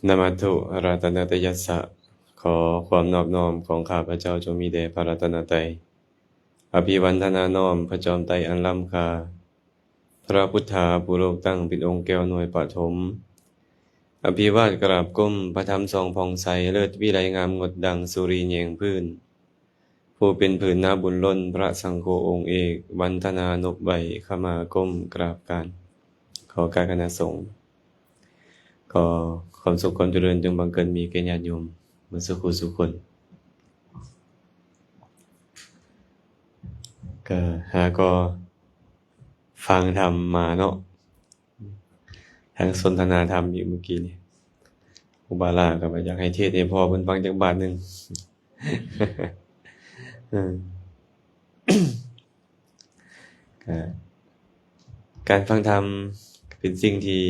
ນະມະທຸ ລັດຕະນະຕະຍັດສະ ຂໍຄວາມນອບນ້ອມຂອງຂ້າພະເຈົ້າຈົ່ງມີແດ່ພະລັດຕະນະໄຕ. ອະພິວັນທະນານ້ອມພະຈອມໄຕອັນລ້ຳຄ່າ, ພະພຸດທາຜູ້ໂລກຕັ້ງເປັນອົງແກ້ວໜ່ວຍປະຖົມ. ອະພິວາດກາບກົ້ມພະທຳສ່ອງຜ່ອງໃສ, ເລີດວິໄລງາມງົດດັ່ງສຸຣິແຍງພື້ນ. ຜູ້ເປັນພື້ນນາບຸນລົ້ນ ພະສັງໂຄອົງເອກ, ວັນທະນານົບໄຫວ້ ຂະມາກົ້ມກາບການ. ຂໍການຄະນະສົງ, ຂໍຄວາມສຸກຄວາມຈະເລີນຈົ່ງບັງເກີດມີແກ່ຍາດໂຍມເບິດສູ່ຜູ້ສູ່ຄົນ. ກະຫາກໍຟັງທຳມາເນາະ. ທັງສົນທະນາທຳຢູ່ມື້ກີ້ນີ້ ຄູບາຫຼ້າກໍວ່າຢາກໃຫ້ເທດໃຫ້ພໍ່ເພິ່ນຟັງຈັກບາດໜຶ່ງ. ເອີ ກະ ການຟັງທຳກໍເປັນສິ່ງທີ່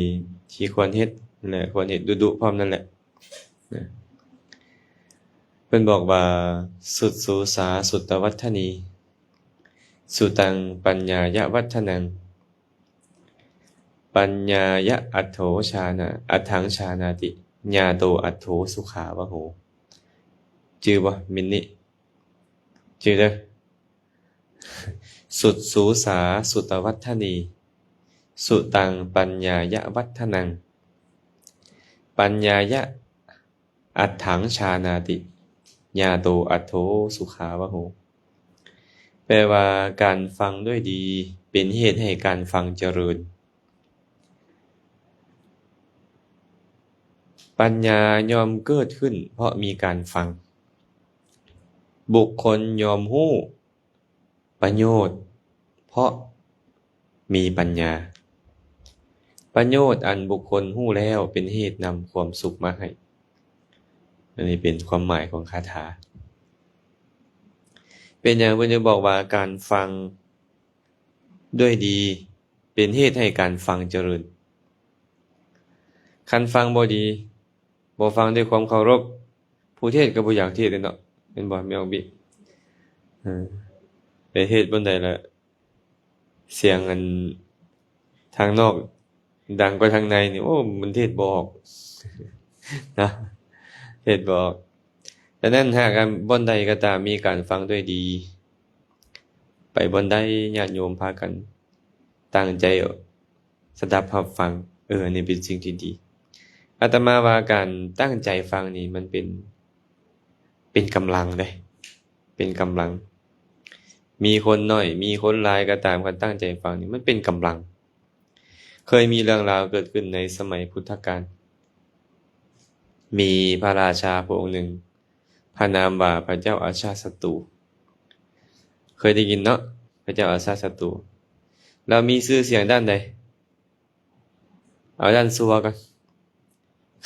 ທີ່ຄວນເຮັດ ແລະ ຄວນເຮັດດຸໆພ້ອມນັ້ນແຫຼະ. ເພິ່ນບອກວ່າ ສຸດສູສາສຸດຕະວັດທະນີ ສຸຕັງປັນຍາຍະວັດທະນັງ ປັນຍາຍະອັດໂທຊານາ ອັດຖັງຊານາຕິ ຍາໂຕອັດໂທສຸຂາວະໂຫ. ຈື່ບໍ່? ມິນນິ ຈື່ເດີ. ສຸດສູສາສຸຕະວັດທະນີ ສຸຕັງປັນຍາຍະວັດທະນັງ ປັນຍາຍະອັດຖັງຊານາຕິ ຍາໂຕອັດໂທສຸຂາວະໂຫ. ແປວ່າ ການຟັງດ້ວຍດີ ເປັນເຫດໃຫ້ການຟັງຈະເລີນ. ປັນຍາຍ່ອມເກີດຂຶ້ນເພາະມີການຟັງ. ບຸກຄົນຍ່ອມຮູ້ປະໂຫຍດເພາະມີປັນຍາ. ປະໂຫຍດອັນບຸກຄົນຮູ້ແລ້ວເປັນເຫດນຳຄວາມສຸກມາໃຫ້. ອັນນີ້ເປັນຄວາມໝາຍຂອງຄາຖາ. ເປັນຫຍັງເພິ່ນຈຶ່ງບອກວ່າການຟັງ ດ້ວຍດີ ເປັນເຫດໃຫ້ການຟັງຈະເລີນ. ຄັນຟັງບໍ່ດີ ບໍ່ຟັງດ້ວຍຄວາມເຄົາລົບ ຜູ້ເທດກໍບໍ່ຢາກເທດເດ້ເນາະ ແມ່ນບໍ່ ແມ່ອອກບີ? ເອີ ໄປເທດບ່ອນໃດລະ ສຽງອັນທາງນອກດັງກວ່າທາງໃນນີ້ ໂອ້ ມັນເທດບໍ່ອອກນະ ເທດບໍ່ອອກ. ດັ່ງນັ້ນ ຫາກອັນບ່ອນໃດກໍຕາມ ມີການຟັງດ້ວຍດີ ໄປບ່ອນໃດ ຍາດໂຍມພາກັນຕັ້ງໃຈສະດັບຮັບຟັງ. ເອີ ອັນນີ້ເປັນສິ່ງທີ່ດີ. ອາດຕະມາວ່າການຕັ້ງໃຈຟັງນີ້ ມັນເປັນ ເປັນກຳລັງເດ້ ເປັນກຳລັງ. ມີຄົນໜ້ອຍ ມີຄົນຫຼາຍກໍຕາມ ການຕັ້ງໃຈຟັງນີ້ ມັນເປັນກຳລັງ. ເຄີຍມີເລື່ອງລາວເກີດຂຶ້ນໃນສະໄໝພຸດທະການ. ມີພະລາຊາພະອົງໜຶ່ງ ພະນາມວ່າພະເຈົ້າອາຊາດສັດຕູ. ເຄີຍໄດ້ຍິນເນາະ ພະເຈົ້າອາຊາດສັດຕູ. ລາວມີຊື່ສຽງດ້ານໃດ? ເອົາດ້ານຊົ່ວກ່ອນ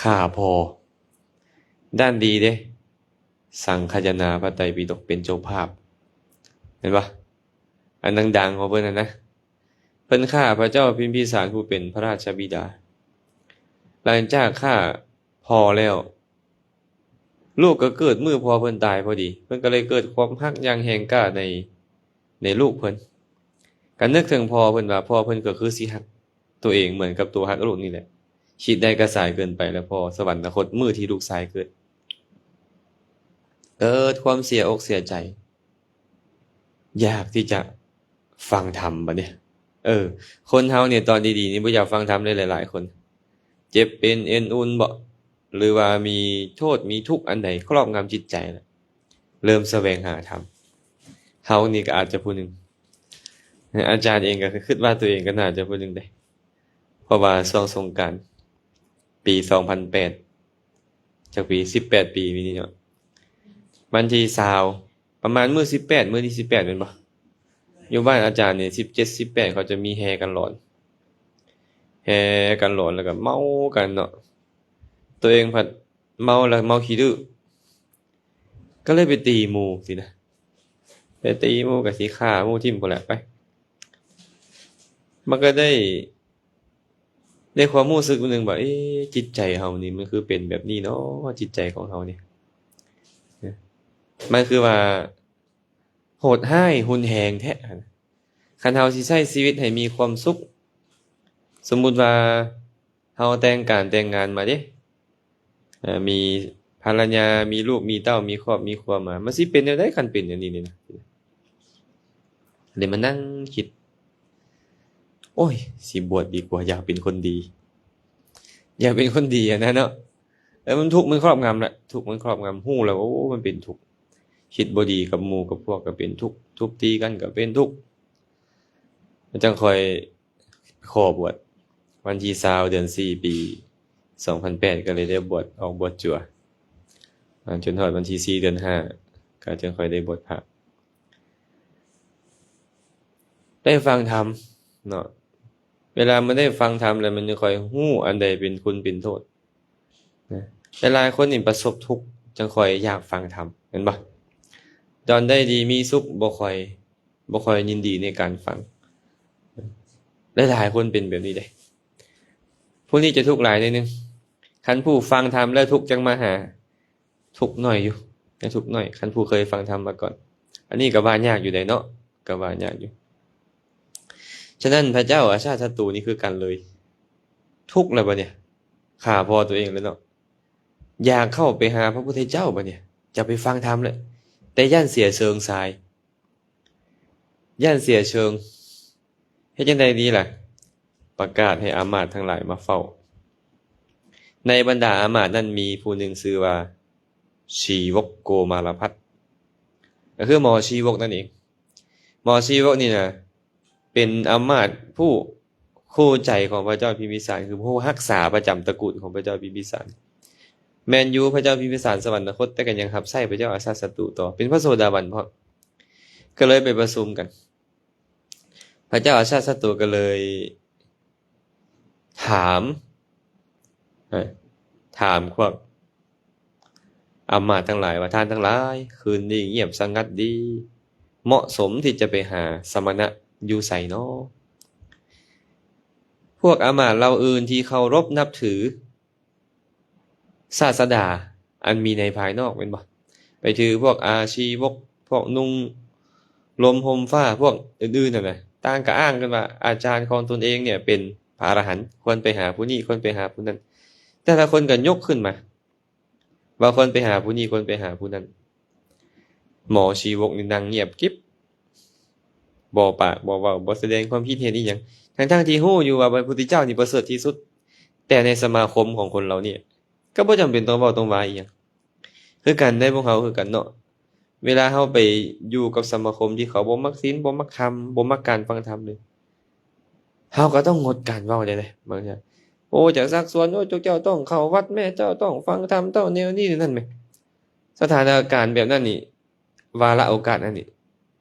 ຂ້າພໍ່. ດ້ານດີເດ້ ສັງຄະຍະນາພະໄຕປິດົກເປັນເຈົ້າພາບ. ເຫັນບໍ່? ອັນດັງໆຂອງເພິ່ນຫັ້ນນະ. ເພິ່ນຂ້າພະເຈົ້າພິມພິສານຜູ້ເປັນພະລາຊະບິດາ. ຫຼັງຈາກຂ້າພໍ່ແລ້ວ ລູກກໍເກີດມື້ພໍ່ເພິ່ນຕາຍພໍດີ. ເພິ່ນກໍເລີຍເກີດຄວາມຮັກຢ່າງແຮງກ້າໃນ ໃນລູກເພິ່ນ. ກໍນຶກເຖິງພໍ່ເພິ່ນວ່າ ພໍ່ເພິ່ນກໍຄືຊິຮັກຕົວເອງເໝືອນກັບຕົວຮັກລູກນີ້ແຫຼະ. ຄິດໄດ້ກໍສາຍເກີນໄປແລ້ວ ພໍ່ສະຫວັນນະຄົດມື້ທີ່ລູກຊາຍເກີດ. ເກີດຄວາມເສຍອົກເສຍໃຈ. ຢາກທີ່ຈະຟັງທຳບັດນີ້. ເອີ ຄົນເຮົານີ້ຕອນດີໆນີ້ບໍ່ຢາກຟັງທຳເລີຍ ຫຼາຍໆຄົນ. ເຈັບເປັນເອັນອຸ່ນບໍ ຫຼືວ່າມີໂທດມີທຸກອັນໃດຄລອບງຳຈິດໃຈລະ ເລີ່ມສະແຫວງຫາທຳ. ເຮົານີ້ກໍອາດຈະຜູ້ໜຶ່ງ. ອາຈານເອງກໍຄິດວ່າຕົວເອງກໍໜ້າຈະຜູ້ໜຶ່ງເດ້. ເພາະວ່າຊ່ວງສົງການປີສອງພັນແປດ ຈັກປີ ສິບແປດປີນີ້ເນາະ ວັນທີຊາວ ປະມານມື້ສິບແປດ ມື້ທີສິບແປດແມ່ນບໍ່? ຢູ່ບ້ານອາຈານນີ້ ສິບເຈັດ ສິບແປດ ເຂົາຈະມີແຫ່ກັນຫຼອນ ແຫ່ກັນຫຼອນ ແລ້ວກໍເມົາກັນເນາະ. ຕົວເອງພັດເມົາແລ້ວເມົາຂີ້ດື້ ກໍເລີຍໄປຕີໝູ່ຊີ້ນະ ໄປຕີໝູ່ ກໍຊິຂ້າໝູ່ຖິ້ມພຸ້ນແຫຼະໄປ. ມັນກໍໄດ້ ໃນຄວາມຮູ້ສຶກໜຶ່ງວ່າ ເອ ຈິດໃຈເຮົານີ້ມັນຄືເປັນແບບນີ້ເນາະ ຈິດໃຈຂອງເຮົານີ້ ມັນຄືວ່າໂຫດຮ້າຍຮຸນແຮງແທ້. ຄັນເຮົາຊິໃຊ້ຊີວິດໃຫ້ມີຄວາມສຸກ ສົມມຸດວ່າເຮົາແຕ່ງການແຕ່ງງານມາເດ້ ເອີ ມີພັນລະຍາ ມີລູກມີເຕົ້າ ມີຄອບມີຄົວມາ ມັນຊິເປັນແນວໃດຄັນເປັນແນວນີ້ນີ້ນະ. ເລີຍມານັ່ງຄິດ ໂອ້ຍ ຊິບວດດີກວ່າ ຢາກເປັນຄົນດີ ຢາກເປັນຄົນດີຫັ້ນນະເນາະ. ເອີ ມັນທຸກ ມັນຄອບງຳລະ ທຸກມັນຄອບງຳ ຮູ້ແລ້ວ ໂອ້ ມັນເປັນທຸກ ຄິດບໍ່ດີກັບໝູ່ກັບພວກກໍເປັນທຸກ ທຸບຕີກັນກໍເປັນທຸກ ຈັ່ງຄ່ອຍ ຂໍບວດ ວັນທີຊາວ ເດືອນສີ່ ປີສອງພັນແປດ ກໍເລີຍໄດ້ບວດ ອອກບວດຈົວ ຈົນຮອດວັນທີສີ່ ເດືອນຫ້າ ກໍຈຶ່ງຄ່ອຍໄດ້ບວດພະ ໄດ້ຟັງທຳເນາະ. ເວລາມັນໄດ້ຟັງທຳແລ້ວ ມັນຈຶ່ງຄ່ອຍຮູ້ອັນໃດເປັນຄຸນເປັນໂທດນະ. ຫຼາຍໆຄົນນີ້ປະສົບທຸກ ຈັ່ງຄ່ອຍຢາກຟັງທຳ ແມ່ນບໍ່? ຕອນໄດ້ດີມີສຸກ ບໍ່ຄ່ອຍ ບໍ່ຄ່ອຍຍິນດີໃນການຟັງ. ຫຼາຍໆຄົນເປັນແບບນີ້ເດ້. ຜູ້ນີ້ຈະທຸກຫຼາຍໜ້ອຍໜຶ່ງ. ຄັນຜູ້ຟັງທຳແລ້ວທຸກຈັ່ງມາຫາ ທຸກໜ້ອຍຢູ່ ຍັງທຸກໜ້ອຍ ຄັນຜູ້ເຄີຍຟັງທຳມາກ່ອນ. ອັນນີ້ກໍວ່າຍາກຢູ່ໃດເນາະ ກໍວ່າຍາກຢູ່. ສະນັ້ນ ພະເຈົ້າອາຊາດສັດຕູນີ້ຄືກັນເລີຍ ທຸກແລ້ວບັດນີ້ ຂ້າພໍ່ຕົວເອງແລ້ວເນາະ ຢາກເຂົ້າໄປຫາພະພຸດທະເຈົ້າບັດນີ້ ຢາກໄປຟັງທຳແລ້ວ ແຕ່ຢ້ານເສຍເຊີງຊາຍ ຢ້ານເສຍເຊີງ. ເຮັດຈັ່ງໃດດີລະ? ປະກາດໃຫ້ອາມາດທັງຫຼາຍມາເຝົ້າ. ໃນບັນດາອາມາດນັ້ນມີຜູ້ໜຶ່ງຊື່ວ່າ ຊີວົກໂກມາລະພັດ ກໍຄືໝໍຊີວົກນັ້ນເອງ. ໝໍຊີວົກນີ້ນະ ເປັນອາມາດຜູ້ ຄູ່ໃຈຂອງພະເຈົ້າພິມພິສານ ຄືຜູ້ຮັກສາປະຈຳຕະກູນຂອງພະເຈົ້າພິມພິສານ. ແມ່ນຢູ່ ພະເຈົ້າພິມພິສານສະຫວັນນະຄົດ ແຕ່ກໍຍັງຮັບໃຊ້ພະເຈົ້າອາຊາດສັດຕູຕໍ່ ເປັນພະໂສດາບັນພ້ອມ. ກໍເລີຍໄປປະຊຸມກັນ ພະເຈົ້າອາຊາດສັດຕູກໍເລີຍຖາມ ເອີ ຖາມພວກ ອາມາດທັງຫຼາຍວ່າ ທ່ານທັງຫຼາຍ ຄືນນີ້ງຽບສະຫງັດດີ ເໝາະສົມທີ່ຈະໄປຫາສະມະນະຢູ່ໃສນໍ? ພວກອາມາດເຫຼົ່າອື່ນທີ່ເຄົາລົບນັບຖືສາດສະດາອັນມີໃນພາຍນອກແມ່ນບໍ່? ໄປຖືພວກອາຊີວົກ ພວກນຸ່ງລົມຫົ່ມຟ້າ ພວກອື່ນໆນັ້ນນະ ຕ່າງກໍອ້າງກັນວ່າອາຈານຂອງຕົນເອງເນຍເປັນພະອະລະຫັນ ຄວນໄປຫາຜູ້ນີ້ ຄວນໄປຫາຜູ້ນັ້ນ ແຕ່ລະຄົນກໍຍົກຂຶ້ນມາ ວ່າຄວນໄປຫາຜູ້ນີ້ ຄວນໄປຫາຜູ້ນັ້ນ. ໝໍຊີວົກນີ້ນັ່ງງຽບກິບ ບໍ່ປາກບໍ່ເວົ້າ ບໍ່ສະແດງຄວາມຄິດເຫັນອີ່ຫຍັງ ທັງໆທີ່ຮູ້ຢູ່ວ່າພະພຸດທະເຈົ້ານີ້ປະເສີດທີ່ສຸດ ແຕ່ໃນສະມາຄົມຂອງຄົນເຫຼົ່ານີ້ ກໍບໍ່ຈຳເປັນຕ້ອງເວົ້າຕ້ອງວ່າອີ່ຫຍັງ. ຄືກັນເດ້ ພວກເຮົາຄືກັນເນາະ ເວລາເຮົາໄປຢູ່ກັບສະມາຄົມທີ່ເຂົາບໍ່ມັກສິນ ບໍ່ມັກທຳ ບໍ່ມັກການຟັງທຳເລີຍ ເຮົາກໍຕ້ອງງົດການເວົ້າໄດ້ເດ້ ບາງເທື່ອ ໂອ້ ຈະຊັກຊວນ ໂອ້ ເຈົ້າຕ້ອງເຂົ້າວັດແມ້ ເຈົ້າຕ້ອງຟັງທຳ ເຈົ້າແນວນີ້ແນວນັ້ນແມ້. ສະຖານະການແບບນັ້ນນີ້ ວາລະໂອກາດນັ້ນນີ້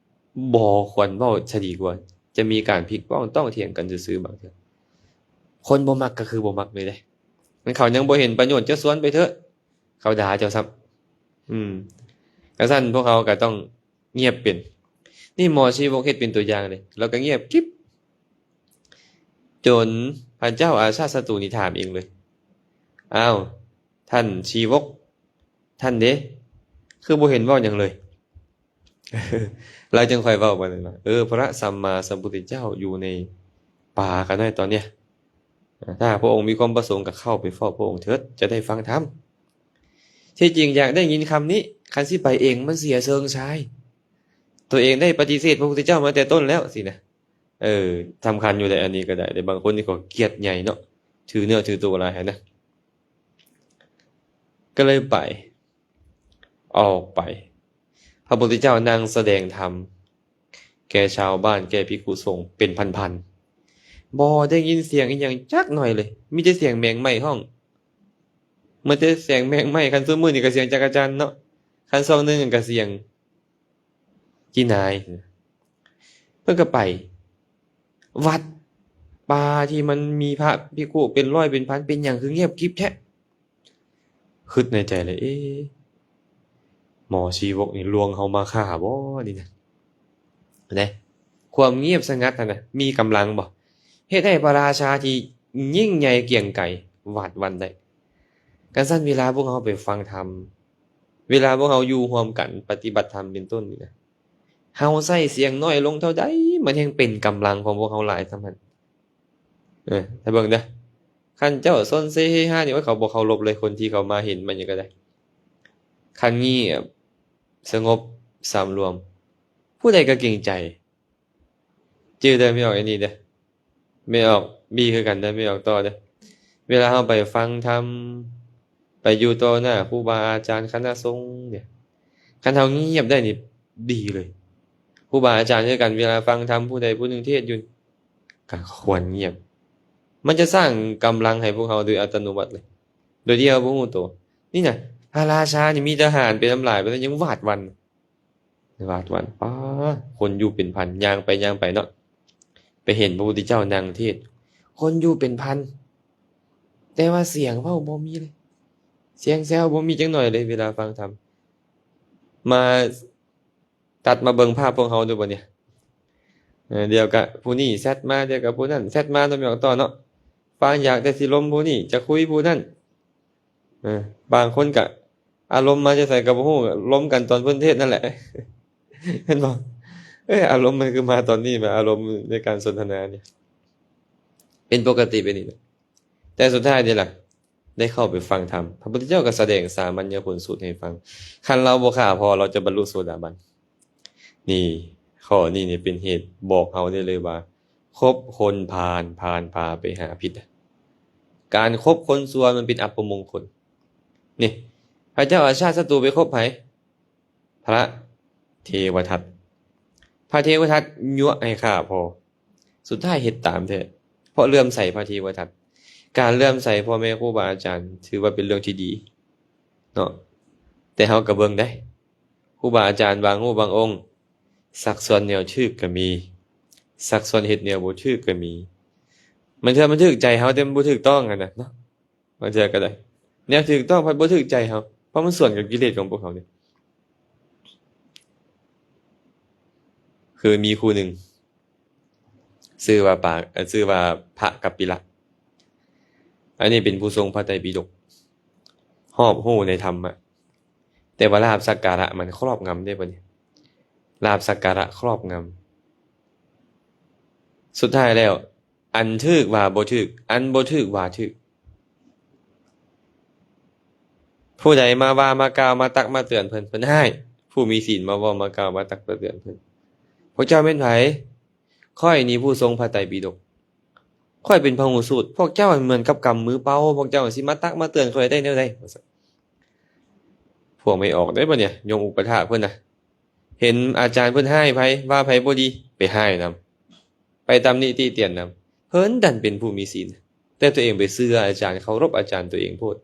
ບໍ່ຄວນເວົ້າຊະດີກວ່າ ຈະມີການຜິດພ້ອງຕ້ອງຖຽງກັນຊື່ໆ ບາງເທື່ອ ຄົນບໍ່ມັກກໍຄືບໍ່ມັກເລີຍເດ້. ຄັນເຂົາຍັງບໍ່ເຫັນປະໂຫຍດ ເຈົ້າຊວນໄປເຖາະ ເຂົາດ່າເຈົ້າຊ້ຳ. ອືມ ຈັ່ງຊັ້ນພວກເຮົາກໍຕ້ອງງຽບເປັນ. ນີ້ໝໍຊີວົກເຮັດເປັນຕົວຢ່າງເລີຍ ລາວກໍງຽບກິບ ຈົນພະເຈົ້າອາຊາດສັດຕູນີ້ຖາມເອງເລີຍ ອ້າວ ທ່ານຊີວົກ ທ່ານເດ ຄືບໍ່ເຫັນເວົ້າຫຍັງເລີຍ? ລາວຈຶ່ງຄ່ອຍເວົ້າບາດນັ້ນວ່າ ເອີ ພະສຳມາສຳພຸດທະເຈົ້າຢູ່ໃນປ່າຂ້ານ້ອຍຕອນເນີ້ຍ ຖ້າພະອົງມີຄວາມປະສົງກໍເຂົ້າໄປເຝົ້າພະອົງເຖີດ ຈະໄດ້ຟັງທຳ. ທີ່ຈິງຢາກໄດ້ຍິນຄຳນີ້ ຄັນຊິໄປເອງມັນເສຍເຊີງຊາຍ ຕົວເອງໄດ້ປະຕິເສດພະພຸດທະເຈົ້າມາແຕ່ຕົ້ນແລ້ວ ຊີ້ນະ. ເອີ ສຳຄັນຢູ່ເດ້ ອັນນີ້ກໍໄດ້ ແຕ່ບາງຄົນນີ້ກໍກຽດໃຫຍ່ເນາະ ຖືເນື້ອຖືໂຕຫຼາຍຫັ້ນນະ ກໍເລີຍໄປ ອອກໄປ ພະພຸດທະເຈົ້ານັ່ງສະແດງທຳແກ່ຊາວບ້ານ ແກ່ພິກຂຸສົງເປັນພັນໆ ບໍ່ໄດ້ຍິນສຽງອີ່ຫຍັງຈັກໜ້ອຍເລີຍ ມີແຕ່ສຽງແມງໄມ້ຮ້ອງ ມີແຕ່ສຽງແມງໄມ້. ຄັນຊຸມມື້ນີ້ກໍສຽງຈັກກະຈັ່ນເນາະ ຄັນຊ່ວງໜຶ່ງກໍສຽງ ຈີນາຍ ເພິ່ນກໍໄປວັດປ່າທີ່ມັນມີພະພິກຂຸເປັນຮ້ອຍເປັນພັນ ເປັນຫຍັງຄືງຽບກິບແທ້? ຄິດໃນໃຈເລີຍ ເອ ໝໍຊີວົກນີ້ລວງເຮົາມາຂ້າບໍ່ນີ້ນະ? ເຫັນໄດ໋ ຄວາມງຽບສະຫງັດຫັ້ນນະ ມີກຳລັງບໍ່? ເຮັດໃຫ້ພະລາຊາທີ່ຍິ່ງໃຫຍ່ກຽງໄກຫວາດຫວັ່ນໄດ້. ຄັນຊັ້ນ ເວລາພວກເຮົາໄປຟັງທຳ ເວລາພວກເຮົາຢູ່ຮ່ວມກັນປະຕິບັດທຳເປັນຕົ້ນນີ້ນະ ເຮົາໃຊ້ສຽງນ້ອຍລົງເທົ່າໃດ ມັນແຮ່ງເປັນກຳລັງຂອງພວກເຮົາຫຼາຍສ່ຳນັ້ນ. ເອີ ຖ້າເບິ່ງເດີ້ ຄັນເຈົ້າຊົນເຊເຮຮານີ້ ໂອ້ຍ ເຂົາບໍ່ເຄົາລົບເລີຍ ຄົນທີ່ເຂົາມາເຫັນມາຫຍັງກໍໄດ້. ຄັນງຽບ ສະຫງົບ ສຳລວມ ຜູ້ໃດກໍເກງໃຈ. ຈື່ເດີ ແມ່ອອກອັນນີ້ເດີ ແມ່ອອກບີຄືກັນເດີ ແມ່ອອກຕໍ່ເດີ. ເວລາເຮົາໄປຟັງທຳ ໄປຢູ່ຕໍ່ໜ້າຄູບາອາຈານຄະນະສົງນີ້ ຄັນເຮົາງຽບໄດ້ນີ້ດີເລີຍ. ຄູບາອາຈານຄືກັນ ເວລາຟັງທຳຜູ້ໃດຜູ້ໜຶ່ງເທດຢູ່ ກໍຄວນງຽບ. ມັນຈະສ້າງກຳລັງໃຫ້ພວກເຮົາໂດຍອັດຕະໂນມັດເລີຍ ໂດຍທີ່ເຮົາບໍ່ຮູ້ໂຕ. ນີ້ນະ ພະລາຊານີ້ມີທະຫານເປັນລຳຫຼາຍ ແບບນັ້ນຍັງຫວາດຫວັ່ນ ຫວາດຫວັ່ນ. ປ້າ ຄົນຢູ່ເປັນພັນ ຍ່າງໄປຍ່າງໄປເນາະ ໄປເຫັນພະພຸດທະເຈົ້ານັ່ງເທດ ຄົນຢູ່ເປັນພັນ ແຕ່ວ່າສຽງເວົ້າບໍ່ມີເລີຍ ສຽງແຊວບໍ່ມີຈັກໜ້ອຍເລີຍ ເວລາຟັງທຳ. ມາ ຕັດມາເບິ່ງພາບພວກເຮົາດູບັດນີ້ ເອີ ດຽວກະຜູ້ນີ້ແຊັດມາ ດຽວກະຜູ້ນັ້ນແຊັດມາ ແລ້ວແມ່ອອກຕໍ່ເນາະ. ຟັງຢາກແຕ່ຊິລົມຜູ້ນີ້ ຈະຄຸຍຜູ້ນັ້ນ ເອີ ບາງຄົນກະອາລົມມາຈາກໃສກໍບໍ່ຮູ້ ລົມກັນຕອນເພິ່ນເທດນັ້ນແຫຼະ ແມ່ນບໍ່? ເອີ ອາລົມມັນຄືມາຕອນນີ້ ແບບອາລົມໃນການສົນທະນານີ້ ເປັນປົກກະຕິເປັນນີ້ແຫຼະ. ແຕ່ສຸດທ້າຍເດລະ ໄດ້ເຂົ້າໄປຟັງທຳ ພະພຸດທະເຈົ້າກໍສະແດງສາມັນຍະຜົນສູດໃຫ້ຟັງ. ຄັນລາວບໍ່ຂ້າພໍ ລາວຈະບັນລຸໂສດາບັນ. ນີ້ ຂໍ້ນີ້ນີ້ເປັນເຫດບອກເຮົາໄດ້ເລີຍວ່າ ຄົບຄົນພານ ພານພາໄປຫາຜິດ. ການຄົບຄົນຊົ່ວມັນເປັນອັບປະມົງຄົນ. ນີ້ ພະເຈົ້າອາຊາດສັດຕູໄປຄົບໃຜ? ພະເທວະທັດ. ພະເທວະທັດຍົວະໃຫ້ຂ້າພໍ ສຸດທ້າຍເຮັດຕາມແທ້ ເພາະເຫຼື້ອມໃສພະເທວະທັດ. ການເຫຼື້ອມໃສພໍ່ແມ່ຄູບາອາຈານ ຖືວ່າເປັນເລື່ອງທີ່ດີເນາະ ແຕ່ເຮົາກໍເບິ່ງໄດ໋ ຄູບາອາຈານບາງຮູບບາງອົງ ຊັກຊວນແນວຖືກກໍມີ ຊັກຊວນເຮັດແນວບໍ່ຖືກກໍມີ. ບາງເທື່ອມັນຖືກໃຈເຮົາ ແຕ່ມັນບໍ່ຖືກຕ້ອງຫັ້ນນະເນາະ. ບາງເທື່ອກໍໄດ້ ແນວຖືກຕ້ອງພັດບໍ່ຖືກໃຈເຮົາ ເພາະມັນສວນກັບກິເລດຂອງພວກເຮົານີ້. ຄືມີຄູ່ໜຶ່ງ ຊື່ວ່າປາ ເອີ ຊື່ວ່າພະກັບປິລະ ອັນນີ້ເປັນຜູ້ຊົງພະໄຕປິດົກ ຮອບຮູ້ໃນທຳມະ ແຕ່ວ່າລາບສັກກາລະມັນຄອບງຳເດ້ບັດນີ້ ລາບສັກກາລະຄອບງຳ. ສຸດທ້າຍແລ້ວ ອັນຖືກວ່າບໍ່ຖືກ ອັນບໍ່ຖືກວ່າຖືກ. ຜູ້ໃດມາວ່າມາກ່າວມາຕັກມາເຕືອນເພິ່ນ ເພິ່ນຮ້າຍ. ຜູ້ມີສິນມາເວົ້າມາກ່າວມາຕັກມາເຕືອນເພິ່ນ. ພວກເຈົ້າແມ່ນໃຜ? ຂ້ອຍນີ້ຜູ້ຊົງພະໄຕປິດົກ. ຂ້ອຍເປັນພະຫູສູດ. ພວກເຈົ້າເໝືອນກັບກຳມືເປົ່າ. ພວກເຈົ້າຊິມາຕັກມາເຕືອນຂ້ອຍໄດ້ແນວໃດ? ພວກໄມ້ອອກເດ້ບັດນີ້ ໂຍມອຸປະຖາກເພິ່ນນະ ເຫັນອາຈານເພິ່ນຮ້າຍໃຜ ວ່າໃຜບໍ່ດີ ໄປຮ້າຍນຳ ໄປຕຳໜິຕິຕຽນນຳ. ເພິ່ນດັນເປັນຜູ້ມີສິນ ແຕ່ຕົວເອງໄປເຊື່ອອາຈານ ເຄົາລົບອາຈານຕົວເອງໂພດ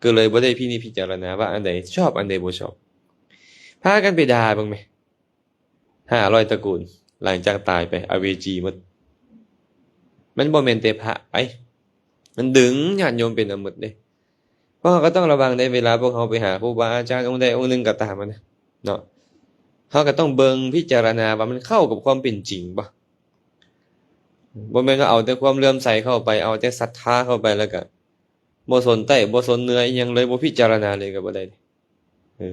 ກໍເລີຍບໍ່ໄດ້ພິນິດພິຈາລະນາວ່າອັນໃດຊອບ ອັນໃດບໍ່ຊອບ. ພາກັນໄປດ່າເບິ່ງແມະ ຫ້າຮ້ອຍຕະກູນ ຫຼັງຈາກຕາຍໄປ ອະເວຈີໝົດ. ມັນບໍ່ແມ່ນແຕ່ພະໄປ ມັນດຶງຍາດໂຍມເປັນອະໝົດເດ້. ພວກເຮົາກໍຕ້ອງລະວັງໃນເວລາພວກເຮົາໄປຫາຄູບາອາຈານອົງໃດອົງໜຶ່ງກໍຕາມຫັ້ນນະເນາະ ເຮົາກໍຕ້ອງເບິ່ງພິຈາລະນາວ່າມັນເຂົ້າກັບຄວາມເປັນຈິງບໍ່? ບໍ່ແມ່ນວ່າເອົາແຕ່ຄວາມເຫຼື້ອມໃສເຂົ້າໄປ ເອົາແຕ່ສັດທາເຂົ້າໄປ ແລ້ວກໍບໍ່ສົນໃຕ້ບໍ່ສົນເໜືອອີ່ຫຍັງເລີຍ ບໍ່ພິຈາລະນາເລີຍກໍບໍ່ໄດ້. ເອີ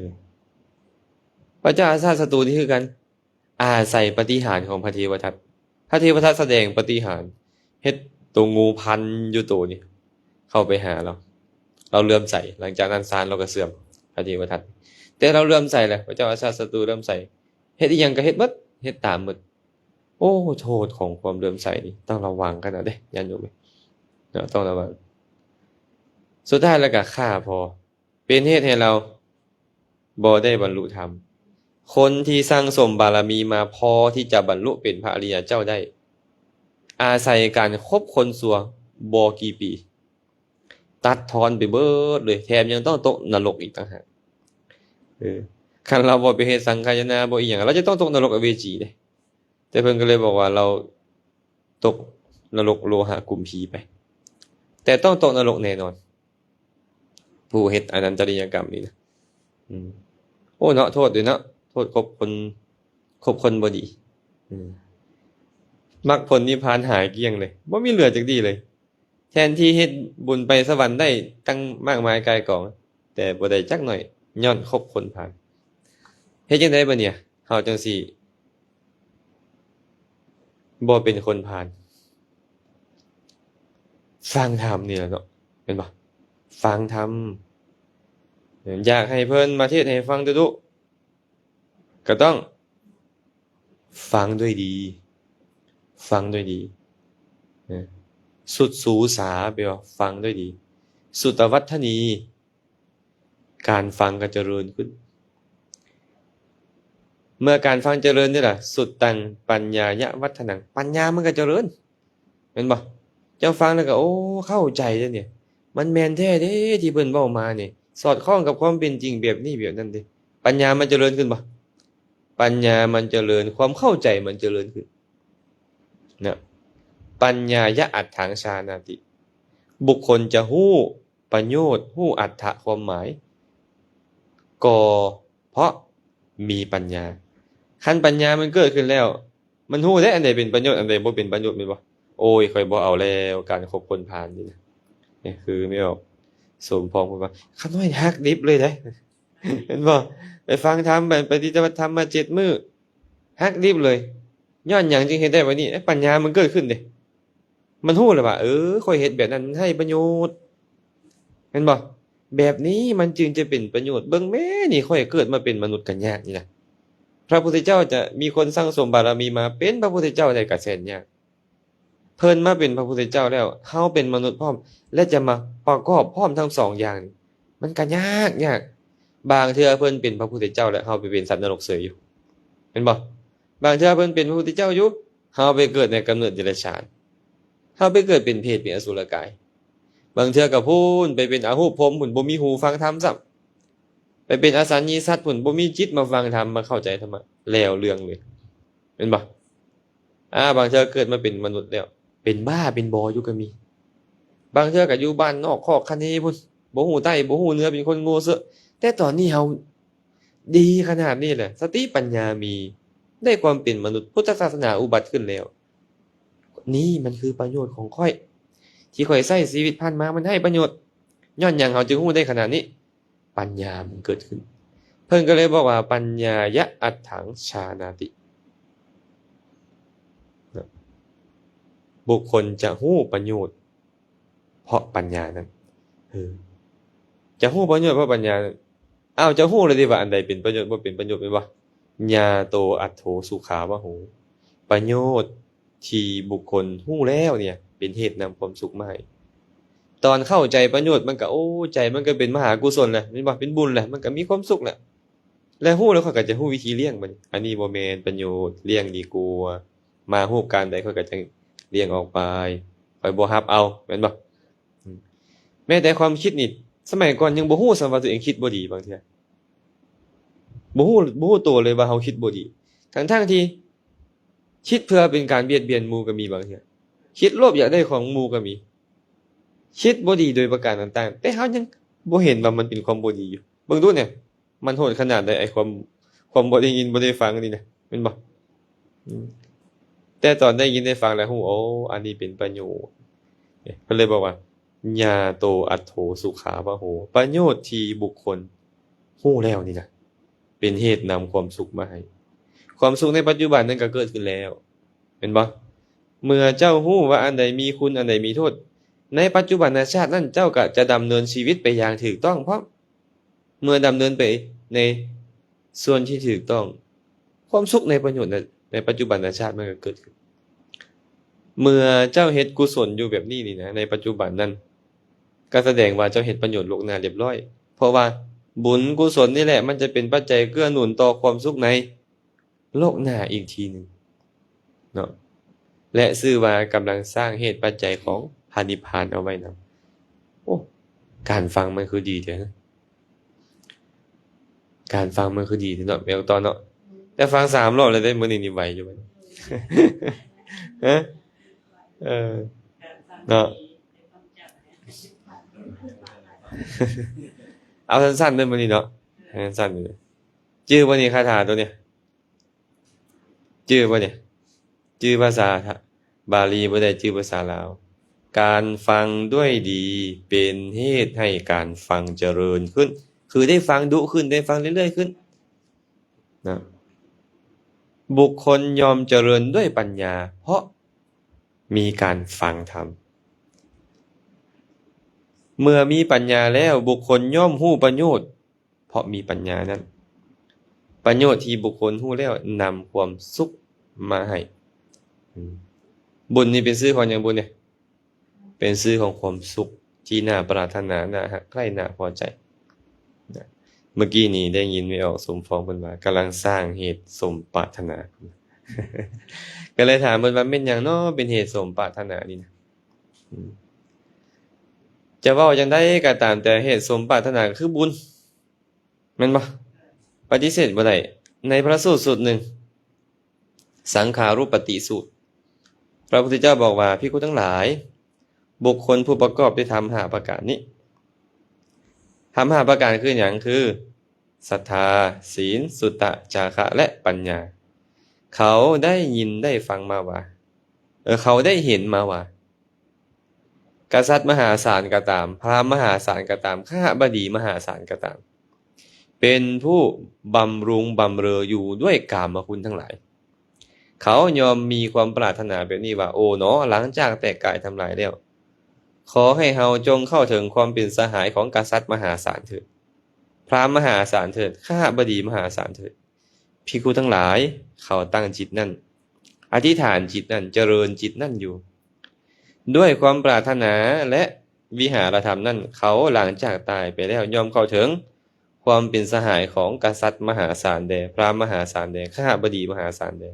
ພະເຈົ້າອາຊາດສັດຕູນີ້ຄືກັນ ອາໄສປາຕິຫານຂອງພະເທວະທັດ. ພະເທວະທັດສະແດງປາຕິຫານ ເຮັດໂຕງູພັນຢູ່ໂຕນີ້ ເຂົ້າໄປຫາລາວ ລາວເຫຼື້ອມໃສ. ຫຼັງຈາກນັ້ນຊານລາວກໍເສື່ອມ ພະເທວະທັດ. ແຕ່ລາວເຫຼື້ອມໃສແຫຼະ ພະເຈົ້າອາຊາດສັດຕູເຫຼື້ອມໃສ ເຮັດອີ່ຫຍັງກໍເຮັດໝົດ ເຮັດຕາມໝົດ. ໂອ້ ໂທດຂອງຄວາມເຫຼື້ອມໃສນີ້ຕ້ອງລະວັງຂະໜາດເດ້ ຍາດໂຍມເອີຍເນາະ ຕ້ອງລະວັງ. ສຸດທ້າຍແລ້ວກໍຂ້າພໍ ເປັນເຫດໃຫ້ລາວບໍ່ໄດ້ບັນລຸທຳ. ຄົນທີ່ສັ່ງສົມບາລະມີມາພໍທີ່ຈະບັນລຸເປັນພະອະລິຍະເຈົ້າໄດ້ ອາໄສການຄົບຄົນຊົ່ວບໍ່ກີ່ປີ ຕັດທອນໄປເບິດເລີຍ ແຖມຍັງຕ້ອງຕົກນະລົກອີກຕ່າງຫາກ. ເອີ ຄັນລາວບໍ່ໄປເຮັດສັງຄາຍະນາ ບໍ່ອີ່ຫຍັງ ລາວຈະຕ້ອງຕົກນະລົກອະເວຈີເດ້. ແຕ່ເພິ່ນກໍເລີຍບອກວ່າລາວຕົກນະລົກໂລຫະກຸມພີໄປ ແຕ່ຕ້ອງຕົກນະລົກແນ່ນອນ ຜູ້ເຮັດອະນັນຕະລິຍະກຳນີ້ນະ. ອືມ ໂອ້ ເນາະ ໂທດເດ້ເນາະ ໂທດຄົບຄົນ ຄົບຄົນບໍ່ດີ. ອືມ ມັກຜົນນິບພານຫາຍກ້ຽງເລີຍ ບໍ່ມີເຫຼືອຈັກດີ້ເລີຍ. ແທນທີ່ເຮັດບຸນໄປສະຫວັນໄດ້ຕັ້ງມາກມາຍກ່າຍກອງ ແຕ່ບໍ່ໄດ້ຈັກໜ້ອຍ ຍ້ອນຄົບຄົນພານ. ເຮັດຈັ່ງໃດບັດນີ້ ເຮົາຈັ່ງຊິບໍ່ເປັນຄົນພານ? ຟັງທຳນີ້ແຫຼະເນາະ ແມ່ນບໍ່? ຟັງທຳ ຢາກໃຫ້ເພິ່ນມາເທດໃຫ້ຟັງດຸໆ ກໍຕ້ອງຟັງດ້ວຍດີ ຟັງດ້ວຍດີ ເອີ ສຸດສູສາ ແປວ່າຟັງດ້ວຍດີ ສຸຕະວັດທະນີ ການຟັງກໍຈະເລີນຂຶ້ນ. ເມື່ອການຟັງຈະເລີນນີ້ລະ ສຸດຕັງປັນຍາຍະວັດທະນັງ ປັນຍາມັນກໍຈະເລີນ ແມ່ນບໍ່? ເຈົ້າຟັງແລ້ວກໍ ໂອ້ ເຂົ້າໃຈເດ້ນີ້ ມັນແມ່ນແທ້ເດ້ທີ່ເພິ່ນເວົ້າມານີ້ ສອດຄ່ອງກັບຄວາມເປັນຈິງແບບນີ້ແບບນັ້ນເດ້ ປັນຍາມັນຈະເລີນຂຶ້ນບໍ່? ປັນຍາມັນຈະເລີນ ຄວາມເຂົ້າໃຈມັນຈະເລີນຂຶ້ນນະ ປັນຍາຍະອັດຖັງຊານາຕິ ບຸກຄົນຈະຮູ້ປະໂຫຍດ ຮູ້ອັດຖະຄວາມໝາຍ ກໍເພາະມີປັນຍາ ຄັນປັນຍາມັນເກີດຂຶ້ນແລ້ວ ມັນຮູ້ເດ້ ອັນໃດເປັນປະໂຫຍດ ອັນໃດບໍ່ເປັນປະໂຫຍດ ແມ່ນບໍ່? ໂອ້ຍ ຂ້ອຍບໍ່ເອົາແລ້ວ ການຄົບຄົນພານນີ້ນະ ນີ້ຄືແມ່ອອກ ສົມພອງເພິ່ນວ່າ ຂ້ານ້ອຍຫັກດິບເລີຍເດ້ ເຫັນບໍ່? ໄປຟັງທຳ ໄປປະຕິບັດທຳມາເຈັດມື້ ຫັກດິບເລີຍ ຍ້ອນຫຍັງຈຶ່ງເຮັດໄດ້ແບບນີ້? ເອີ ປັນຍາມັນເກີດຂຶ້ນເດ້ ມັນຮູ້ແລ້ວວ່າ ເອີ ຂ້ອຍເຮັດແບບນັ້ນມັນໃຫ້ປະໂຫຍດ ແມ່ນບໍ່? ແບບນີ້ມັນຈຶ່ງຈະເປັນປະໂຫຍດ ເບິ່ງແມ້ນີ້ ຂ້ອຍເກີດມາເປັນມະນຸດກໍຍາກນີ້ນະ ພະພຸດທະເຈົ້າຈະມີຄົນສັ່ງສົມບາລະມີມາເປັນພະພຸດທະເຈົ້າໄດ້ກໍແສນຍາກ ເພິ່ນມາເປັນພະພຸດທະເຈົ້າແລ້ວ ເຮົາເປັນມະນຸດພ້ອມ ແລະ ຈະມາປະກອບພ້ອມທັງສອງຢ່າງນີ້ ມັນກໍຍາກ ຍາກ ບາງເທື່ອເພິ່ນເປັນພະພຸດທະເຈົ້າແລ້ວ ເຮົາໄປເປັນສັດນະລົກເສີຍຢູ່ ແມ່ນບໍ່? ບາງເທື່ອເພິ່ນເປັນພະພຸດທະເຈົ້າຢູ່ ເຮົາໄປເກີດໃນກຳເນີດເດຍລະສານ ເຮົາໄປເກີດເປັນເປດ ເປັນອະສຸລະກາຍ ບາງເທື່ອກໍພຸ້ນ ໄປເປັນອະຮູບພົມພຸ້ນ ບໍ່ມີຫູຟັງທຳຊ້ຳ ໄປເປັນອະສັນຍິສັດພຸ້ນ ບໍ່ມີຈິດມາຟັງທຳ ມາເຂົ້າໃຈທຳມະ ແລ້ວເລື່ອງເລີຍ ແມ່ນບໍ່? ອາ ບາງເທື່ອເກີດມາເປັນມະນຸດແລ້ວ ເປັນບ້າເປັນບໍຢູ່ກໍມີ ບາງເທື່ອກໍຢູ່ບ້ານນອກຄອກຄະເນພຸ້ນ ບໍ່ຮູ້ໃຕ້ບໍ່ຮູ້ເໜືອ ເປັນຄົນໂງ່ເຊາະ ແຕ່ຕອນນີ້ເຮົາດີຂະໜາດນີ້ແຫຼະ ສະຕິປັນຍາມີ ໄດ້ຄວາມເປັນມະນຸດ ພຸດທະສາສະໜາອຸບັດຂຶ້ນແລ້ວ ນີ້ມັນຄືປະໂຫຍດຂອງຂ້ອຍ ທີ່ຂ້ອຍໃຊ້ຊີວິດຜ່ານມາ ມັນໃຫ້ປະໂຫຍດ ຍ້ອນຫຍັງເຮົາຈຶ່ງຮູ້ໄດ້ຂະໜາດນີ້? ປັນຍາມັນເກີດຂຶ້ນ ເພິ່ນກໍເລີຍບອກວ່າ ປັນຍາຍະອັດຖັງຊານາຕິ ບຸກຄົນຈະຮູ້ປະໂຫຍດເພາະປັນຍານັ້ນ ເອີ ຈະຮູ້ປະໂຫຍດເພາະປັນຍານັ້ນ ອ້າວ ຈະຮູ້ແລ້ວຕິວ່າອັນໃດເປັນປະໂຫຍດ ບໍ່ເປັນປະໂຫຍດ ແມ່ນບໍ່? ຍາໂຕອັດໂທສຸຂາວະໂຫ ປະໂຫຍດທີ່ບຸກຄົນຮູ້ແລ້ວເນ່ຍ ເປັນເຫດນຳຄວາມສຸກມາໃຫ້ ຕອນເຂົ້າໃຈປະໂຫຍດ ມັນກໍ ໂອ້ ໃຈມັນກໍເປັນມະຫາກຸສົນແຫຼະ ແມ່ນບໍ່? ເປັນບຸນແຫຼະ ມັນກໍມີຄວາມສຸກແຫຼະ ແລະ ຮູ້ແລ້ວຂ້ອຍກໍຈະຮູ້ວິທີລ້ຽງມັນ ອັນນີ້ບໍ່ແມ່ນປະໂຫຍດ ລ້ຽງດີກວ່າ ມາຮູບການໃດຂ້ອຍກໍຈະລ້ຽງອອກໄປ ຂ້ອຍບໍ່ຮັບເອົາ ແມ່ນບໍ່? ອືມ ແມ້ແຕ່ຄວາມຄິດນີ້ ສະໄໝກ່ອນຍັງບໍ່ຮູ້ຊ້ຳວ່າຕົວເອງຄິດບໍ່ດີ ບາງເທື່ອ ບໍ່ຮູ້ ບໍ່ຮູ້ໂຕເລີຍວ່າເຮົາຄິດບໍ່ດີ ທັງໆທີ່ຄິດເພື່ອເປັນການບຽດບຽນໝູ່ກໍມີ ບາງເທື່ອຄິດໂລບຢາກໄດ້ຂອງໝູ່ກໍມີ ຄິດບໍ່ດີໂດຍປະການຕ່າງໆ ແຕ່ເຮົາຍັງບໍ່ເຫັນວ່າມັນເປັນຄວາມບໍ່ດີຢູ່ ເບິ່ງດູແນ່ ມັນໂຫດຂະໜາດໃດ ໄອ້ຄວາມ ຄວາມບໍ່ໄດ້ຍິນບໍ່ໄດ້ຟັງນີ້ນະ ແມ່ນບໍ່? ອືມ ແຕ່ຕອນໄດ້ຍິນໄດ້ຟັງແລ້ວຮູ້ ໂອ້ ອັນນີ້ເປັນປະໂຫຍດ ເພິ່ນເລີຍບອກວ່າ ຍາໂຕອັດໂທສຸຂາວະໂຫ ປະໂຫຍດທີ່ບຸກຄົນຮູ້ແລ້ວນີ້ນະ ເປັນເຫດນຳຄວາມສຸກມາໃຫ້ ຄວາມສຸກໃນປັດຈຸບັນນັ້ນກໍເກີດຂຶ້ນແລ້ວ ແມ່ນບໍ່? ເມື່ອເຈົ້າຮູ້ວ່າອັນໃດມີຄຸນ ອັນໃດມີໂທດ ໃນປັດຈຸບັນນະຊາດນັ້ນ ເຈົ້າກໍຈະດຳເນີນຊີວິດໄປຢ່າງຖືກຕ້ອງພ້ອມ ເມື່ອດຳເນີນໄປໃນສ່ວນທີ່ຖືກຕ້ອງ ຄວາມສຸກໃນປະໂຫຍດໃນ ໃນປັດຈຸບັນນະຊາດມັນກໍເກີດຂຶ້ນ ເມື່ອເຈົ້າເຮັດກຸສົນຢູ່ແບບນີ້ນີ້ນະ ໃນປັດຈຸບັນນັ້ນ ກໍສະແດງວ່າເຈົ້າເຮັດປະໂຫຍດລ່ວງໜ້າລຽບຮ້ອຍ ເພາະວ່າບຸນກຸສົນນີ້ແຫຼະ ມັນຈະເປັນປັດໄຈເກື້ອໜູນຕໍ່ຄວາມສຸກໃນ ໂລກໜ້າອີກທີໜຶ່ງເນາະ ແລະ ຊື່ວ່າກຳລັງສ້າງເຫດປັດໄຈຂອງພະນິບພານເອົາໄວ້ນຳ. ໂອ້ ການຟັງມັນຄືດີແທ້ ການຟັງມັນຄືດີແທ້ເນາະ ແມ່ນຕອນເນາະ ແຕ່ຟັງສາມຮອບແລ້ວເດ້ ມື້ນີ້ນີ້ໄຫວຢູ່ບໍ່? ຮະ ເອີ ເນາະ ເອົາສັ້ນໆເດີມື້ນີ້ເນາະ ເອົາສັ້ນໆເດີ ຈື່ບໍ່ນີ້ຄາຖາໂຕນີ້? ຈື່ບໍ່ນີ້? ຈື່ພາສາບາລີບໍ່ໄດ້ ຈື່ພາສາລາວ. ການຟັງດ້ວຍດີເປັນເຫດໃຫ້ການຟັງຈະເລີນຂຶ້ນ ຄືໄດ້ຟັງດຸຂຶ້ນ ໄດ້ຟັງເລື້ອຍໆຂຶ້ນນະ. ບຸກຄົນຍ່ອມຈະເລີນດ້ວຍປັນຍາ ເພາະ ມີການຟັງທຳ. ເມື່ອມີປັນຍາແລ້ວ ບຸກຄົນຍ່ອມຮູ້ປະໂຫຍດ ເພາະມີປັນຍານັ້ນ. ປະໂຫຍດທີ່ບຸກຄົນຮູ້ແລ້ວນຳຄວາມສຸກມາໃຫ້. ອືມ ບຸນນີ້ເປັນຊື່ຂອງຫຍັງ? ບຸນນີ້ເປັນຊື່ຂອງຄວາມສຸກທີ່ໜ້າປາດຖະໜາ, ໜ້າຮັກໃຄ່, ໜ້າພໍໃຈນະ. ເມື່ອກີ້ນີ້ໄດ້ຍິນແມ່ອອກສົມປອງເພິ່ນວ່າກຳລັງສ້າງເຫດສົມປາດຖະໜາ. ກໍເລີຍຖາມເພິ່ນວ່າ ແມ່ນຫຍັງເນາະເປັນເຫດສົມປາດຖະໜານີ້ນະ? ອືມ ຈະເວົ້າຈັ່ງໃດກໍຕາມແຕ່ ເຫດສົມປາດຖະໜາກໍຄືບຸນ ແມ່ນບໍ່? ປະຕິເສດບໍ່ໄດ້. ໃນພະສູດສູດໜຶ່ງ ສັງຂາຣຸປປະຕິສູດ ພະພຸດທະເຈົ້າບອກວ່າ ພິກຂຸທັງຫຼາຍ, ບຸກຄົນຜູ້ປະກອບດ້ວຍທຳຫ້າປະການນີ້. ທຳຫ້າປະການຄືຫຍັງ? ຄື ສັດທາ, ສີນ, ສຸຕະ, ຈາຄະ ແລະ ປັນຍາ. ເຂົາໄດ້ຍິນໄດ້ຟັງມາວ່າ, ເອີ, ເຂົາໄດ້ເຫັນມາວ່າ ກະສັດມະຫາສານກໍຕາມ, ພາມມະຫາສານກໍຕາມ, ຄະຫະບະດີມະຫາສານກໍຕາມ ເປັນຜູ້ບຳລຸງບຳເລີຢູ່ດ້ວຍກາມະຄຸນທັງຫຼາຍ. ເຂົາຍ່ອມມີຄວາມປາດຖະໜາແບບນີ້ວ່າ, ໂອໜໍ, ຫຼັງຈາກແຕກກາຍທຳລາຍແລ້ວ, ຂໍໃຫ້ເຮົາຈົ່ງເຂົ້າເຖິງຄວາມເປັນສະຫາຍຂອງກະສັດມະຫາສານເຖີດ, ພາມມະຫາສານເຖີດ, ຄະຫະບະດີມະຫາສານເຖີດ. ພິກຂຸທັງຫຼາຍ, ເຂົາຕັ້ງຈິດນັ້ນ, ອະທິຖານຈິດນັ້ນ, ຈະເລີນຈິດນັ້ນຢູ່. ດ້ວຍຄວາມປາດຖະໜາ ແລະ ວິຫາລະທຳນັ້ນ, ເຂົາຫຼັງຈາກຕາຍໄປແລ້ວ ຍ່ອມເຂົ້າເຖິງຄວາມເປັນສະຫາຍຂອງກະສັດມະຫາສານແດ່, ພາມມະຫາສານແດ່, ຄະຫະບະດີມະຫາສານແດ່.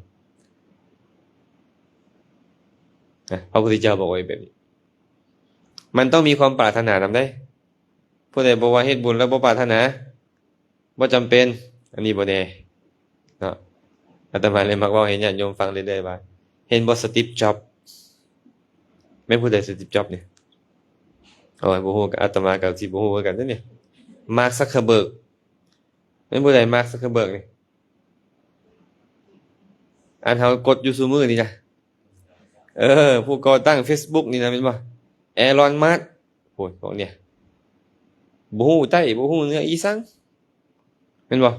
ນະ, ພະພຸດທະເຈົ້າບອກໄວ້ແບບນີ້. ມັນຕ້ອງມີຄວາມປາດຖະໜານຳເດ້. ຜູ້ໃດບອກວ່າເຮັດບຸນແລ້ວບໍ່ປາດຖະໜາ, ບໍ່ຈຳເປັນ, ອັນນີ້ບໍ່ແນ່ເນາະ. ອາດຕະມາເລີຍມັກເວົ້າໃຫ້ຍາດໂຍມຟັງເລື້ອຍໆວ່າ, ເຫັນບໍ່ ສະຕິບ ຈອບ? ແມ່ນຜູ້ໃດ ສະຕິບ ຈອບ ນີ້? ໂອ້ຍ ບໍ່ຮູ້, ອາດຕະມາກໍຊິບໍ່ຮູ້ຄືກັນເດ້ນີ້. ມາກ ຊັກເຄີເບີກ, ແມ່ນຜູ້ໃດ ມາກ ຊັກເຄີເບີກ ນີ້? ອັນເຮົາກົດຢູ່ຊຸມື້ນີ້ນະ. ເອີ, ຜູ້ກໍ່ຕັ້ງເຟສບຸກນີ້ນະ, ແມ່ນບໍ່? ແອລອນ ມາສ. ໂອ້ຍ ພວກນີ້ ບໍ່ຮູ້ໃຕ້ ບໍ່ຮູ້ເໜືອອີສັງ, ແມ່ນບໍ່?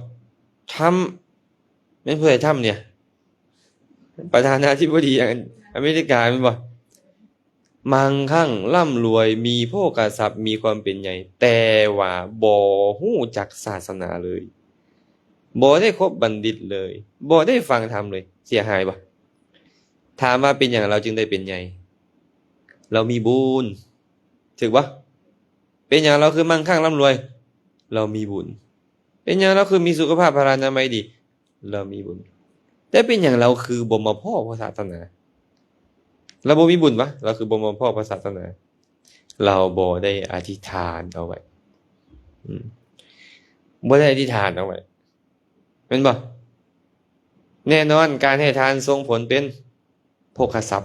ທຳ ແມ່ນຜູ້ໃດ ທຳ ນີ້? ປະທານາທິບໍດີອາເມລິກາ, ແມ່ນບໍ່? ມັ່ງຄັ່ງ ລ່ຳລວຍ, ມີໂພກະຊັບ, ມີຄວາມເປັນໃຫຍ່, ແຕ່ວ່າບໍ່ຮູ້ຈັກສາສະໜາເລີຍ, ບໍ່ໄດ້ຄົບບັນດິດເລີຍ, ບໍ່ໄດ້ຟັງທຳເລີຍ, ເສຍຫາຍບໍ່? ຖາມວ່າເປັນຫຍັງລາວຈຶ່ງໄດ້ເປັນໃຫຍ່? ລາວມີບຸນ, ຖືກບໍ່? ເປັນຫຍັງລາວຄືມັ່ງຄັ່ງ ລ່ຳລວຍ? ລາວມີບຸນ. ເປັນຫຍັງລາວຄືມີສຸຂະພາບພະລານາໄມດີ? ລາວມີບຸນ. ແຕ່ເປັນຫຍັງລາວຄືບໍ່ມາພໍ້ພະສາສະໜາ? ລາວບໍ່ມີບຸນຫວາ? ລາວຄືບໍ່ມາພໍ້ພະສາສະໜາ? ລາວບໍ່ໄດ້ອະທິຖານເອົາໄວ້. ອືມ. ບໍ່ໄດ້ອະທິຖານເອົາໄວ້. ແມ່ນບໍ່? ແນ່ນອນ, ການໃຫ້ທານສົ່ງຜົນເປັນໂພຄະຊັບ.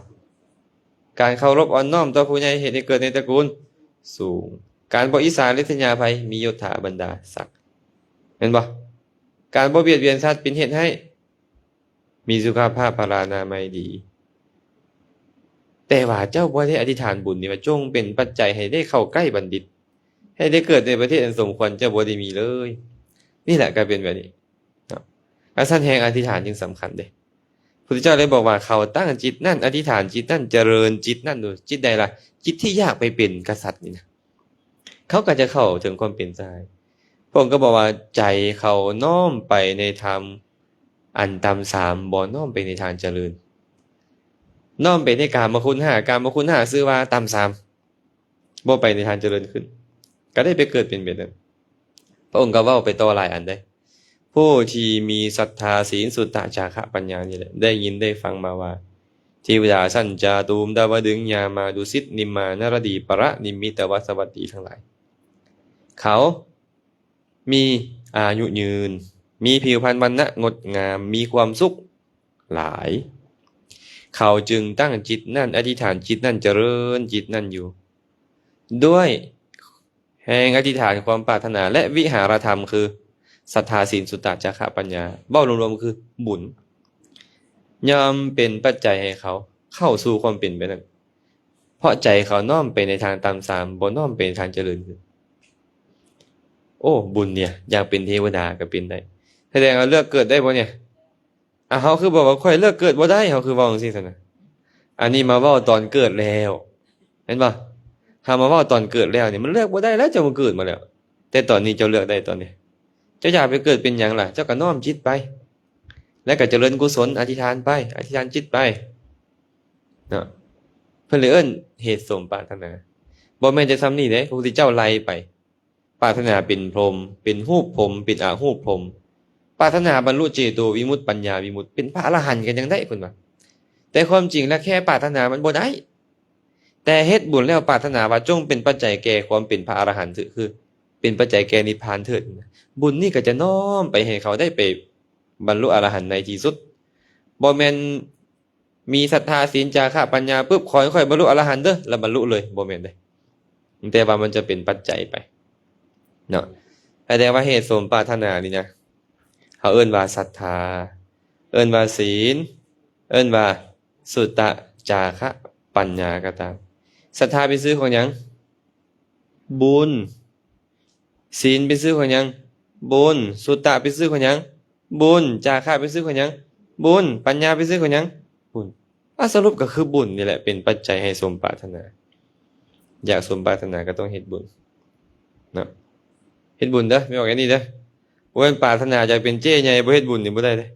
ການເຄົາລົບອ່ອນນ້ອມຕໍ່ຜູ້ໃຫຍ່ເຮັດໃຫ້ເກີດໃນຕະກູນສູງ. ການບໍ່ອິດສາລິດສະຍາໃຜ, ມີຍົດຖາບັນດາສັກ. ແມ່ນບໍ່? ການບໍ່ບຽດບຽນສັດເປັນເຫດໃຫ້ມີສຸຂະພາບພະລານາໄມດີ. ແຕ່ວ່າເຈົ້າບໍ່ໄດ້ອະທິຖານບຸນນີ້ວ່າ ຈົ່ງເປັນປັດໄຈໃຫ້ໄດ້ເຂົ້າໃກ້ບັນດິດ, ໃຫ້ໄດ້ເກີດໃນປະເທດອັນສົມຄວນ, ເຈົ້າບໍ່ໄດ້ມີເລີຍ. ນີ້ແຫຼະກໍເປັນແບບນີ້ເນາະ. ກະຊັ້ນແຮງອະທິຖານຈຶ່ງສຳຄັນເດ້. ພຸດທະເຈົ້າເລີຍບອກວ່າ ເຂົາຕັ້ງຈິດນັ້ນ, ອະທິຖານຈິດນັ້ນ, ຈະເລີນຈິດນັ້ນ. ຈິດໃດລະ? ຈິດທີ່ຢາກໄປເປັນກະສັດນີ້ນະ. ເຂົາກໍຈະເຂົ້າເຖິງຄວາມເປັນສະຫາຍ. ພະອົງກໍບອກວ່າ ໃຈເຂົານ້ອມໄປໃນທຳອັນຕ່ຳຊາມ, ບໍ່ນ້ອມໄປໃນທາງຈະເລີນ. ນ້ອມໄປໃນກາມະຄຸນຫ້າ, ກາມະຄຸນຫ້າຊື່ວ່າຕ່ຳຊາມ, ບໍ່ໄປໃນທາງຈະເລີນຂຶ້ນ, ກໍໄດ້ໄປເກີດເປັນແບບນັ້ນ. ພະອົງກໍເວົ້າໄປຕໍ່ຫຼາຍອັນເດ້. ຜູ້ທີ່ມີສັດທາ, ສີນ, ສຸຕະ, ຈາຄະ, ປັນຍານີ້ແຫຼະ ໄດ້ຍິນໄດ້ຟັງມາວ່າ ເທວະດາຊັ້ນຈາຕຸມ, ດາວະດຶງ, ຍາມາ, ດຸສິດ, ນິມມາ, ນະລະດີ, ປະລະນິມມິດຕະວັດສະວັດດີທັງຫຼາຍ ເຂົາມີອາຍຸຍືນ, ມີຜິວພັນວັນນະງົດງາມ, ມີຄວາມສຸກຫຼາຍ. ເຂົາຈຶ່ງຕັ້ງຈິດນັ້ນ, ອະທິຖານຈິດນັ້ນ, ຈະເລີນຈິດນັ້ນຢູ່ ດ້ວຍ ແຮງອະທິຖານຄວາມປາດຖະໜາ ແລະ ວິຫາລະທຳ ຄື ສັດທາ, ສິນ, ສຸຕະ, ຈາຄະ, ປັນຍາ, ເວົ້າລວມໆ ຄື ບຸນ ຍ່ອມເປັນປັດໄຈໃຫ້ເຂົາເຂົ້າສູ່ຄວາມເປັນແບບນັ້ນ, ເພາະໃຈເຂົານ້ອມໄປໃນທາງຕ່ຳຊາມ, ບໍ່ນ້ອມໄປໃນທາງຈະເລີນຂຶ້ນ. ໂອ້ ບຸນເດ ຢາກເປັນເທວະດາກໍເປັນໄດ້, ສະແດງວ່າເລືອກເກີດໄດ້ບໍ່ເນຍ? ອ່ະ ເຮົາຄືບອກວ່າ ຂ້ອຍເລືອກເກີດບໍ່ໄດ້, ເຮົາຄືເວົ້າຈັ່ງຊີ້ຊັ້ນນະ. ອັນນີ້ມາເວົ້າຕອນເກີດແລ້ວ ແມ່ນບໍ່? ເຮົາມາເວົ້າຕອນເກີດແລ້ວນີ້ ມັນເລືອກບໍ່ໄດ້ແລ້ວ ເຈົ້າມາເກີດມາແລ້ວ. ແຕ່ຕອນນີ້ເຈົ້າເລືອກໄດ້ຕອນນີ້. ເຈົ້າຢາກໄປເກີດເປັນຫຍັງລະ? ເຈົ້າກໍນ້ອມຈິດໄປ ແລ້ວກໍຈະເລີນກຸສົນ ອະທິຖານໄປ ອະທິຖານຈິດໄປເນາະ. ເພິ່ນເລີຍເອີ້ນເຫດສົມປາດຖະໜາ. ບໍ່ແມ່ນແຕ່ສ່ຳນີ້ເດ້ ພະພຸດທະເຈົ້າໄລ່ໄປ. ປາດຖະໜາເປັນພົມ ເປັນຮູບພົມ ເປັນອະຮູບພົມ ປາດຖະໜາບັນລຸເຈໂຕວິມຸດ ປັນຍາວິມຸດ ເປັນພະອະລະຫັນກໍຍັງໄດ້ ເພິ່ນວ່າ. ແຕ່ຄວາມຈິງແລ້ວແຄ່ປາດຖະໜາມັນບໍ່ໄດ້ ແຕ່ເຮັດບຸນແລ້ວປາດຖະໜາວ່າຈົ່ງເປັນປັດໄຈແກ່ຄວາມເປັນພະອະລະຫັນເຖີດ ຄືເປັນປັດໄຈແກ່ນິບພານເຖີດ. ບຸນນີ້ກໍຈະນ້ອມໄປໃຫ້ເຂົາໄດ້ໄປບັນລຸອະລະຫັນໃນທີ່ສຸດ. ບໍ່ແມ່ນ ມີສັດທາ ສິນ ຈາຄະ ປັນຍາປຶບ ຂໍໃຫ້ຂ້ອຍບັນລຸອະລະຫັນເດີ ແລ້ວບັນລຸເລີຍ ບໍ່ແມ່ນເດ້. ແຕ່ວ່າມັນຈະເປັນປັດໄຈໄປເນາະ. ແຕ່ວ່າເຫດສົມປາດຖະໜານີ້ນະ ເຮົາເອີ້ນວ່າສັດທາ ເອີ້ນວ່າສິນ ເອີ້ນວ່າສຸຕະ ຈາຄະ ປັນຍາກໍຕາມ. ສັດທາເປັນຊື່ຂອງຫຍັງ? ບຸນ. ສິນເປັນຊື່ຂອງຫຍັງ? ບຸນ. ສຸຕະເປັນຊື່ຂອງຫຍັງ? ບຸນ. ຈາຄະເປັນຊື່ຂອງຫຍັງ? ບຸນ. ປັນຍາເປັນຊື່ຂອງຫຍັງ? ບຸນ. ອາ ສະຫຼຸບກໍຄືບຸນນີ້ແຫຼະເປັນປັດໄຈໃຫ້ສົມປາດຖະໜາ. ຢາກສົມປາດຖະໜາກໍຕ້ອງເຮັດບຸນເນາະ. ເຮັດບຸນເດີ ແມ່ນບອກແນວນີ້ເດີ. ບໍ່ແມ່ນປາດຖະໜາຢາກເປັນເຈ້ໃຫຍ່ ບໍ່ເຮັດບຸນນີ້ບໍ່ໄດ້ເດ້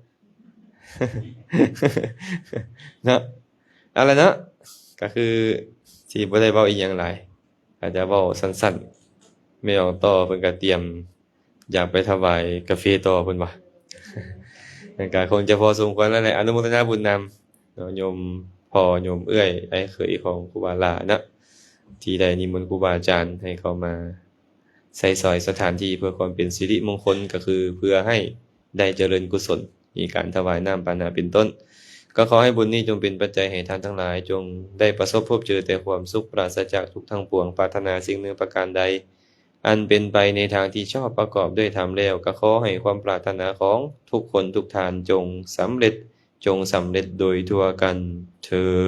ເນາະ. ເອົາລະເນາະ ກໍຄືຊິບໍ່ໄດ້ເວົ້າອີ່ຫຍັງຫຼາຍ ອາດຈະເວົ້າສັ້ນໆ. ແມ່ອອກຕໍ່ເພິ່ນກໍຕຽມຢາກໄປຖວາຍກາເຟຕໍ່ເພິ່ນວ່າ. ນັ້ນກໍຄົງຈະພໍສົມຄວນແລ້ວແຫຼະ. ອະນຸໂມທະນາບຸນນຳເນາະ ໂຍມພໍ່ໂຍມເອື້ອຍ ອ້າຍເຂີຍຂອງຄູບາຫຼ້າເນາະ ທີ່ໄດ້ນິມົນຄູບາອາຈານໃຫ້ເຂົ້າມາໃຊ້ສອຍສະຖານທີ່ເພື່ອຄວາມເປັນສິລິມົງຄົນ ກໍຄືເພື່ອໃຫ້ ໄດ້ຈະເລີນກຸສົນ ມີການຖວາຍນ້ຳປານະເປັນຕົ້ນ. ກໍຂໍໃຫ້ບຸນນີ້ຈົ່ງເປັນປັດໄຈໃຫ້ທ່ານທັງຫຼາຍ ຈົ່ງໄດ້ປະສົບພົບເຈີແຕ່ຄວາມສຸກ ປາສະຈາກທຸກທັງປວງ, ປາດຖະໜາສິ່ງໜຶ່ງປະການໃດ ອັນເປັນໄປໃນທາງທີ່ຊອບປະກອບດ້ວຍທຳແລ້ວ, ກໍຂໍໃຫ້ຄວາມປາດຖະໜາຂອງທຸກຄົນທຸກທ່ານ ຈົ່ງສຳເລັດ, ຈົ່ງສຳເລັດໂດຍທົ່ວກັນເທີ້ນ.